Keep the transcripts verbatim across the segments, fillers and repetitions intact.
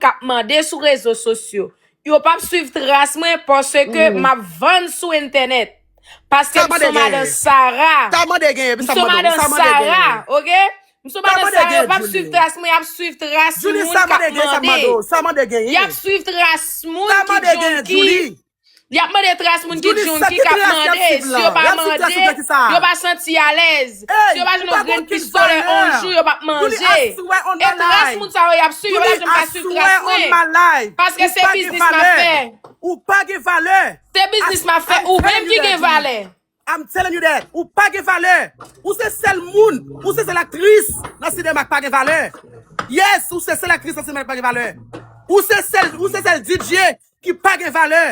ap mande sou rezo sosyo. Yo p ap swiv tras mwen paske m ap vann sou entènèt. Paske m se madan Sara. M se madan Sara, oke? M se madan Sara, yo p ap swiv tras mwen, y ap swiv tras moun k ap mande. Y ap swiv tras moun ki junkie. Y ap mande tras moun ki junkie k ap mande, si yo pa mande, yo pa santi alèz. Si yo pa jwenn yon grenn pistolè yon jou, yo p ap manje. E tras moun sa yo y ap swiv, yo pa janm ka swiv tras mwen. Paske se biznis m ap fè. Ou pa gen valè. Se biznis m ap fè, ou menm ki gen valè. I'm telling you that. Ou pa gen valè. Ou se sèl moun, ou se sèl aktris nan sinema k pa gen valè. Yes, ou se sèl aktris nan sinema k pa gen valè. Ou se sèl, ou se sèl D J ki pa gen valè.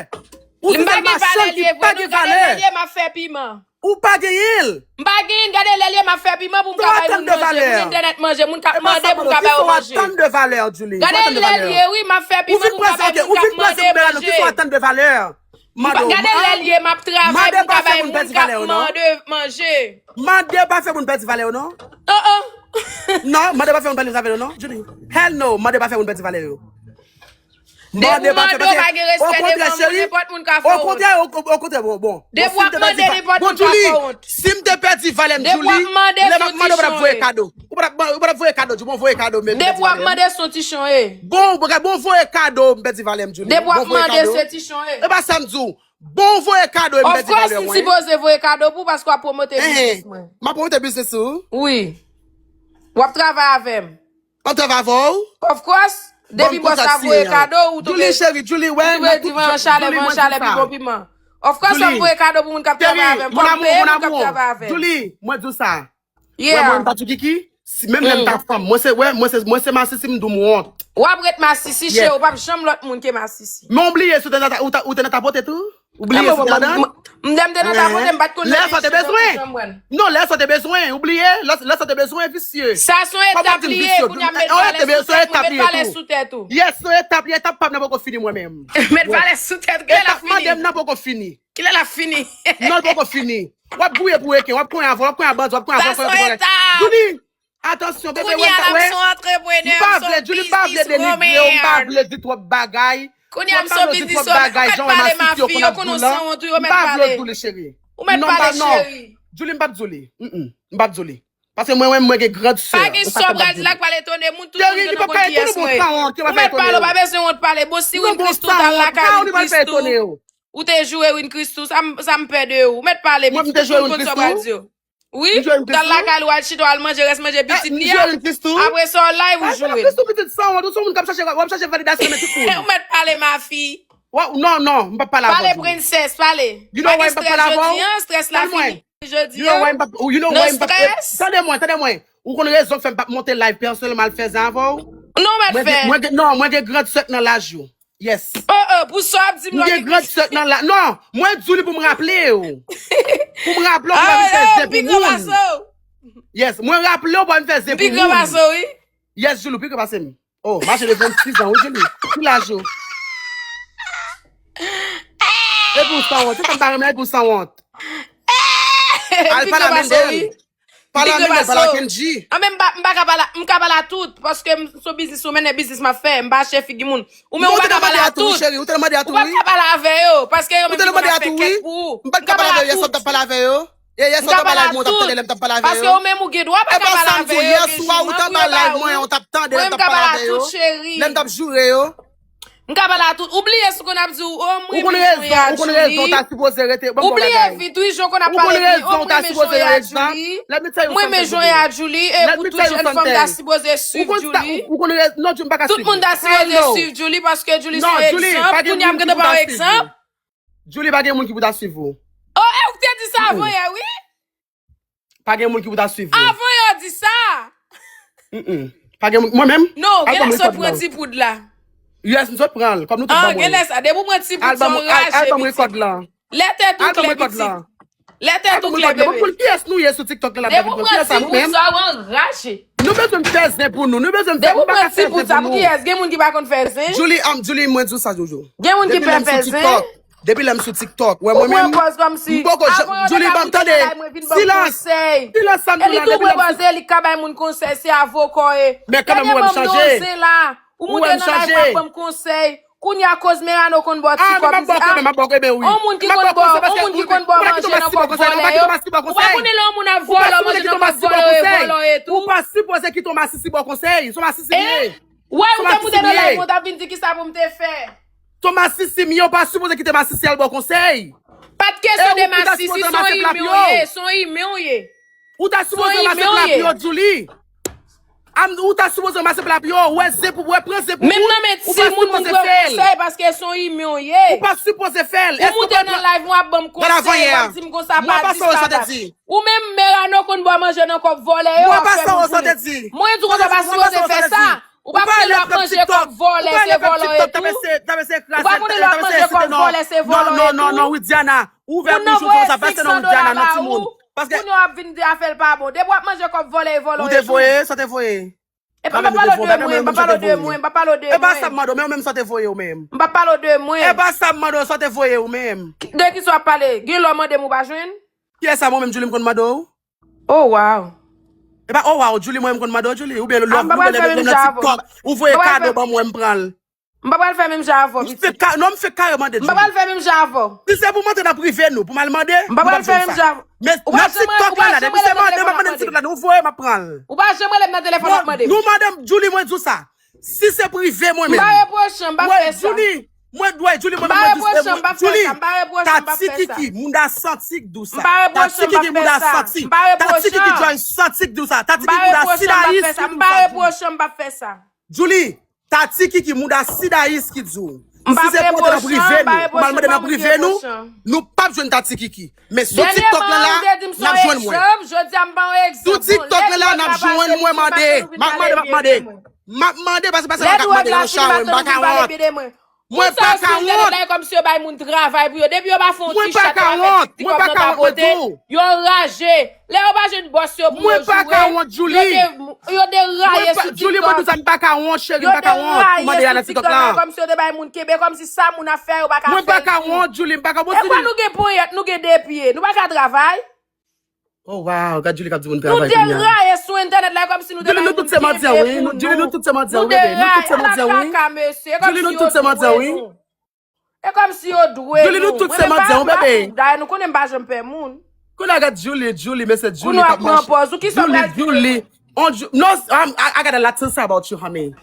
Ou se sèl machann ki pa gen valè. Gade lè l ye, m ap fè piman. Ou pa genyen l. M pa genyen l, gade lè l ye, m ap fè piman pou m ka bay moun manje, pou entènèt manje, moun k ap mande pou m ka ba yo manje. Gade lè l ye, wi, m ap fè piman pou m ka bay moun k ap mande manje. Gade lè l ye, m ap travay pou m ka bay moun k ap mande manje. Mande pa fè moun pèdi valè yo, non. Oh, oh. Non, mande pa fè moun pèdi valè yo, non, Julie. Hell no, mande pa fè moun pèdi valè yo. Depi w mande, w pa gen respè devan moun, nenpòt moun ka fè w wont. Okontrè, okontrè, bon, bon. Depi w ap mande, nenpòt moun ka fè w wont. Si m te pèdi valè m, Julie, lè m ap mande, w pa t ap voye kado. Ou pa t ap voye kado, Julie, bon, voye kado, men. Depi w ap mande, se yon ti chan w ye. Bon, bon, voye kado, m pèdi valè m, Julie. Depi w ap mande, se ti chan w ye. E pa sa m di w. Bon, voye kado, m pèdi valè w, wi. Of course, m sipoze voye kado pou w paske w ap pwomote biznis mwen. M ap pwomote biznis ou? Wi. W ap travay avè m. Antre avè w? Of course. Depi bòs la voye kado, ou tonbe, Julie, cheri, Julie, wè, ou tonbe divan an chalè, van chalè, pipo piman. Of course, w ap voye kado pou moun k ap travay avè m. Fò m peye moun k ap travay avè m. Julie, mwen di w sa. Wè, mwen, m pa tchikiki. Si, menm lè m ta fanm, mwen se, wè, mwen se, mwen se masisi, m di w m wont. W ap ret masisi, cheri, w p ap janm lòt moun ke masisi. Men w bliye si w te nan ta, ou ta, ou te nan tapote tou? Ou bliye si w te ladan? M, m, m te nan tapote, m pa t konn lè sa w te bezwen. Non, lè sa w te bezwen. Ou bliye? Lè, lè sa w te bezwen, visye. Sa se yon etap li ye, kounye a m met valè sou tèt, mwen met valè sou tèt ou. Yes, se yon etap li ye, etap pa m nan poko fini mwen menm. Met valè sou tèt, kilè l ap fini? Etap mande m nan poko fini. Kilè l ap fini? Non, l poko fini. W ap gouye pou reken, w ap konyen avè, w ap konyen a bandi, w ap konyen avè, w ap konyen avè. Sa se yon etap. Julie, atansyon, bebe, wè, wè. M pa vle, Julie, m pa vle denigre w, m pa vle di twòp bagay. Kounye a m sou biznis yo, ou mèt pale mafi, yo konnen w sanwont, wi, ou mèt pale. M pa vle w di li, cheri. Ou mèt pale, cheri. Julie, m p ap di li. Mm, mm, m p ap di li. Paske mwen, mwen, mwen gen grand sè. Pa gen sa w pral di la k pral etone moun, tout moun konnen kiyès mwen ye. Ou mèt pale, ou pa bezwen wont pale. Bon, si Win Christou t al lakay Win Christou, ou te joure Win Christou, sa m, sa m pè de ou. Ou mèt pale, pitit, tout moun konn sa w pral di yo. Wi, ou t al lakay li, w al chita, w al manje rès manje pitit li a. Apre sa, w live, ou joure. Christou pitit sanwont, ou se yon moun k ap chache, w ap chache validasyon nan tout moun. Ou mèt pale, mafi. Non, non, m p ap pale avè w. Pale, prensès, pale. Pa gen strès jodi a, strès la fini. Jodi a. Non strès. Tande mwen, tande mwen. Ou konn rezon k fè m p ap monte live pèsonèlman al fè zen avè w? Non, mèt fè. Mwen gen, non, mwen gen grand sè k nan laj ou. Yes. Oh, oh, pou sa w ap di m la. M gen grand sè k nan laj. Non, mwen di w li pou m raple w. Pou m raple w, pou m fè zen pou moun. Yes, mwen raple w pou m fè zen pou moun. Pi gran pase w, wi. Yes, Julie, pi gran pase m. Oh, mache de vennsis an, wi, Julie. Ki laj ou? Epi w sanwont. Se sa m pa renmen, epi w sanwont. Al pale a Mendel. Pale a Mendel, pale a Kendji. An, men m pa, m pa ka pale, m ka pale a tout, paske m se yon biznis, ou mennen biznis m ap fè, m pa achte figi moun. Ou menm ou pa ka pale a tout. Ou pa ka pale avè yo, paske yo menm ki konn ap fè kèk pou ou. M pa ka pale a tout. Yè swa w t ap pale avè yo. Yè swa w t ap pale avè mwen, w t ap tande lè m t ap pale avè yo. Paske ou menm ou gen dwa pa ka pale avè yo, gen jou ou pa wè yo. Mwen, m ka pale a tout, cheri. Lè m t ap joure yo. M ka pale a tout. Ou bliye si w konn ap di w, o, m renmen jan w ye a Julie. Ou bliye vit, wi, jan w konn ap pale vit. O, m renmen jan w ye a Julie. M renmen jan w ye a Julie. E pou tout jèn fanm ta sipoze swiv Julie. Tout moun ta sipoze swiv Julie, paske Julie se yon egzanp. Kounye a m gentan ba w egzanp. Julie, pa gen moun ki pou ta swiv ou. O, e ou k te di sa avan yè, wi. Pa gen moun ki pou ta swiv ou. Avan yo di sa. Mm-mm. Pa gen moun, mwen menm. Non, genlè sot pran ti poud la. Yes, m sot pran l, kòm nou tout ban mwen. Genlè sa, depi w pran ti poud sa, w anraje, pitit. Lè tèt ou klè, pitit. Lè tèt ou klè, bebe. Depi w pran ti poud sa, w anraje. Nou bezwen fè zen pou nou. Nou bezwen fè, nou pa ka fè zen pou nou. Depi w pran ti poud sa, pou kiyès? Gen moun ki pa konn fè zen? Julie, um, Julie, mwen di w sa, Jojo. Gen moun ki pè fè zen? Depi lè m sou TikTok, wè mwen menm, m poko janm, Julie, ban m tande. Silans. Silans, sa m di w la, depi lè m sou. E li tou pran pòz li, li ka bay moun konsèy, se avoka w ye. Men kanmenm, ou wè m chanje. Dènyèman, m nan yon zen la. Ou moute nan live, w ap ban m konsèy. Kounye a, koz Merano konn ba w ti kòb, m di, a, on moun ki konn ba w, on moun ki konn ba w manje nan kòb vòlè yo. Ou pa konnen lè yon moun ap vòlè w manje nan kòb vòlè yo, e vòlè w ye tou. Ou pa sipoze kite yon masisi ba w konsèy. Se yon masisi m ye. Wè, ou te moute nan live mwen, w t ap vin di kisa pou m te fè. Se yon masisi m ye, ou pa sipoze kite masisi al ba w konsèy. Pa t kesyon de masisi, se yon imen w ye, se yon imen w ye. Ou ta sipoze ranmase pla pye yo, Djouly. Ou ta sipoze ranmase pla pye yo, wè zen pou, wè pran zen pou moun. Menm nan men timoun, moun pran konsèy paske se yon imen w ye. Ou pa sipoze fè l. Ou moute nan live mwen, w ap ban m konsèy, w ap di m konsa, pa di sa, pa. Ou menm, Merano konn ba w manje nan kòb vòlè yo, w ap fè moun konnen. Mwen di w konsa, w pa sipoze fè sa. Ou pa konnen lè w ap manje kòb vòlè, se vòlè w ye tou. Ou pa konnen lè w ap manje kòb vòlè, se vòlè w ye tou. Moun nan voye six cents dola ba ou, kounye a w ap vin di afè l pa bon. Depi w ap manje kòb vòlè, e vòlè w ye tou. Ou te voye, sa te voye. Epi m pa pale w de mwen, m pa pale w de mwen, m pa pale w de mwen. E pa sa m mande w, men ou menm sa te voye ou menm. M pa pale w de mwen. E pa sa m mande w, sa te voye ou menm. De kisa w ap pale? Gen lè w mande m ou pa jwenn? Kiyès sa, mwen menm, Djouly, m konn mande w? Oh, wow. E pa, oh, wow, Djouly, mwen menm konn mande w, Djouly. Oubyen lè w, oubyen lè m nan TikTok, ou voye kado ban mwen, m pran l. M pa pral fè menm jan avè w, pitit. Non, m fè kare mande, Djouly. M pa pral fè menm jan avè w. Si se pou m antre nan prive nou, pou m al mande, nou p ap jwenn sa. Men nan TikTok la, depi se mande, m ap mande nan TikTok la, nou voye, m ap pran l. Ou pa janm rele m nan telefòn, w ap mande m. Nou mande m, Djouly, mwen di w sa. Si se prive mwen menm. M pa repwoche w, m p ap fè sa. Djouly, mwen dwe, Djouly, mwen menm, mwen di w, Djouly, ta ti kiki, moun da santi k di w sa. M pa repwoche w, m p ap fè sa. M pa repwoche w, m p ap fè sa. M pa repwoche w, m p ap fè sa. Djouly, ta ti kiki, moun da sidayis ki di w. Si se pou antre nan prive nou, pou m al mande nan prive nou, nou p ap jwenn ta ti kiki. Men sou TikTok la, la, n ap jwenn mwen. Sou TikTok la, la, n ap jwenn mwen, mande. M ap mande, m ap mande. M ap mande, paske se pa sa m ap mande nan chan, m pa ka wont. Mwen pa ka wont. Kòmsi yo bay moun travay pou yo. Depi yo pa fè yon ti chat yo ap fè ti kòb nan tapote, yo raje. Lè yo pa jwenn bòs yo pou yo joure, yo de, yo deraye sou TikTok. Djouly, mwen di w sa, m pa ka wont, cheri, m pa ka wont pou mande a nan TikTok la. Kòmsi yo te bay moun kenbe, kòmsi sa moun ap fè yo pa ka fè l tou. Mwen pa ka wont, Djouly, m pa ka wont. E kwa nou gen ponyèt, nou gen de pye, nou pa ka travay? Oh, wow, gad Djouly k ap di moun travay kounye a. Nou deraye sou entènèt la, kòmsi nou te bay moun kenbe pou nou. Djouly, nou tout se mandyan, wi. Djouly, nou tout se mandyan, wi, bebe. Nou tout se mandyan, wi. Djouly, nou tout se mandyan, wi. E kòmsi yo dwe nou. Djouly, nou tout se mandyan, wi, bebe. Mwen menm pa, m pa fout dayè, nou konnen m pa janm pè moun. Kounye a gad Djouly, Djouly, mesye Djouly k ap mache. Djouly, Djouly. On Djou-, no, um, I, I got a lot to say about you, honey.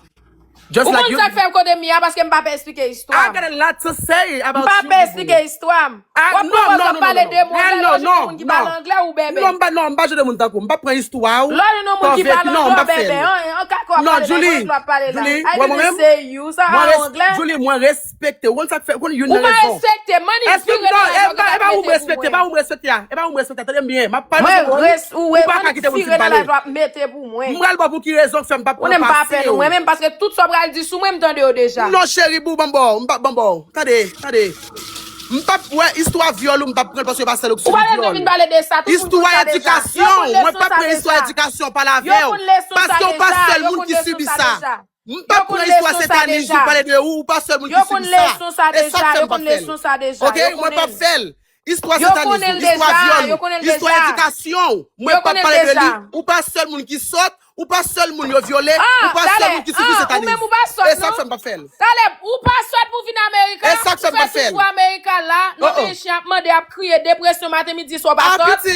Ou konn sa k fè m kote m ye a, paske m pa pè esplike istwa m. I got a lot to say about you, boo boo. M pa pè esplike istwa m. W ap pran pòz w ap pale de moun, lè w jwenn yon moun ki pale anglè ou bèbè. Non, m pa, non, m pa jwenn de moun tankou w. M p ap pran istwa w. Lè w jwenn yon moun ki pale anglè ou bèbè. An, an, kaka w ap pale la, konn lè w ap pale la. I didn't say you, sa a anglè. Djouly, mwen respekte w. Ou konn sa k fè, ou konn youn nan rezon. Ou pa respekte m, man, vire nan live la, e pa ou m respekte, e pa ou m respekte a. E pa ou m respekte a, tande m byen. M ap pale sou moun, ou pa ka kite moun fin pale. M pral ba w pou ki rezon k fè m p ap pran pase w. Ou konnen m pa pè nou, mwen menm, paske tout sa w pral di sou mwen, m tande yo deja. Non, cheri, boo, ban m ba w, m p ap ban m ba w. Tande, tande. M p ap, wè, istwa vyòl ou, m p ap pran l paske se pa sèl ou ki sibi vyòl. Ou pa bezwen vin pale de sa, tout moun konn sa deja. Yo konn leson sa deja. Istwa edikasyon, mwen p ap pran istwa edikasyon pa lavè w. Yo konn leson sa deja. Paske w pa sèl moun ki sibi sa. M p ap pran istwa satanis, ou pale de ou, ou pa sèl moun ki sibi sa. E sa k fè m p ap fè l. Ok, mwen p ap fè l. Istwa satanis, istwa vyòl, istwa edikasyon, mwen p ap pale de li. Ou pa sèl moun ki sòt, ou pa sèl moun yo vyole, ou pa sèl moun ki sibi satanis. E sa k fè m p ap fè l. Talè, ou pa sòt pou vin Amerika, ou fè toujou Amerika la, nan peyi chen ap mande, ap kriye, depresyon maten, midi, swa, w pa sòt.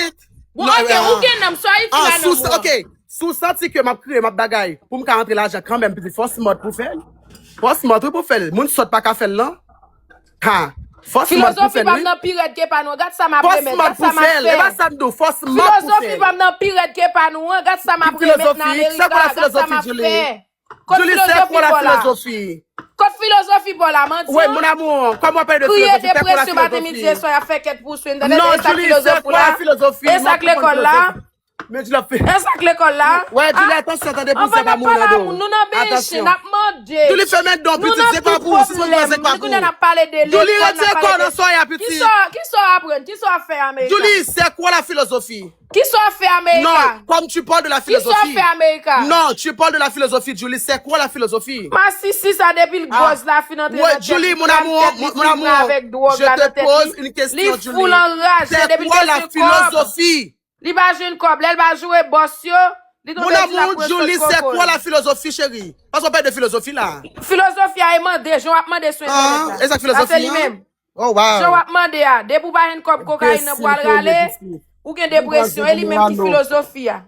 Bon, ok, ou gen nanm, swa iti la nanm ou an. Si w santi ke m ap kriye, m ap bagay, pou m ka rantre lajan kanmenm, pitit, fò w smart pou w fè l. Fò w smart, wi, pou w fè l. Moun sòt pa ka fè l, non. Ha. Fò w smart pou w fè l, wi. Filozofi pa m nan pi rèd ke pa nou an. Gad sa m ap remèt, gad sa m ap fè. Fò w smart pou w fè l. E pa sa m di w, fò w smart pou w fè l. Filozofi pa m nan pi rèd ke pa nou an. Gad sa m ap remèt nan Amerika, gad sa m ap fè. Kot filozofi pa w la? Kot filozofi pa w la, manti an? Wi, mon amour, kòman w ap pale de filozofi? Kriye, depresyon, maten, midi e swa, y ap fè kèt pou w sou entènèt. E sa k filozofi w la? E sa k lekòl la? Men Djouly ap fè. E sa k lekòl la? Wè, Djouly, atansyon, tande pou zèb a moun nan do w. Nou nan benyen chen, n ap mande. Djouly, fèmen don, pitit, se pa pou ou, sispann pran zèb pa pou ou. Nou nan pwoblèm. Nou konnen n ap pale de lekòl, n ap pale de... Djouly, retire kò w nan sa w ye a, pitit. Kisa, kisa w aprann? Kisa w ap fè Amerika? Djouly, c'est quoi la philosophie? Kisa w ap fè Amerika? Non, comme tu parles de la philosophie. Kisa w ap fè Amerika? Non, tu parles de la philosophie, Djouly, c'est quoi la philosophie? Masisi sa depi l gwòz la fin antre nan tèt li, li pran tèt li, li vin avèk dwòg la nan tèt li. Li foul anraje depi l kesyon kòb. Li pa jwenn kòb. Lè l pa joure bòs yo, li tonbe di l ap pran sòt kòb. Mon amour, Djouly, c'est quoi la philosophie, chérie? Paske w pale de filozofi la. Filozofi a e mande, jan w ap mande sou entènèt la. E sa k filozofi an? Oh, wow. Jan w ap mande a, depi w pa jwenn kòb kokayin nan pou al rale, ou gen depresyon. E li menm ki filozofi a.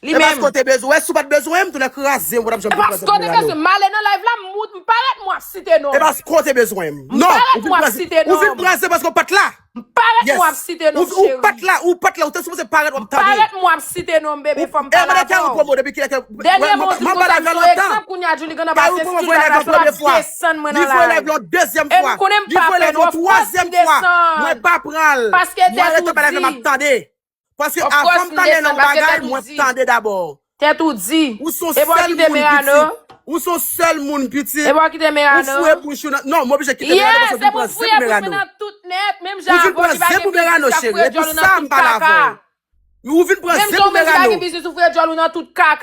Li menm. E paske w te bezwen, wè, si w pa t bezwen m, tou nèg kraze m, w t ap janm te kraze m. E paske w te bezwen m, m ale nan live la, m parèt m w ap site non m. E paske w te bezwen m. Non, ou vin kraze paske w pa t la. M parèt m w ap site non m, cheri. Ou pa t la, ou pa t la, ou te sipoze parèt w ap tande. M parèt m w ap site non m, bebe, fò m pale avè w. Dènyèman ou di m konsa m se yon egzanp, kounye a Julie Gannabas se stil bagay la, se w ap desann mwen nan live. E m konnen m pa fè l, w ap fòs desann. Paske tèt ou di. Paske avan m pale nan yon bagay, mwen tande dabò. Tèt ou di. Ou se yon sèl moun pitit. Ou se yon sèl moun pitit. Epa w kite Merano. Ou foure bouch ou nan. Non, m oblije kite Merano paske ou vin pran zen pou Merano. Ou vin pran zen pou Merano, cheri. E pou sa m pale avè w. Ou vin pran zen pou Merano.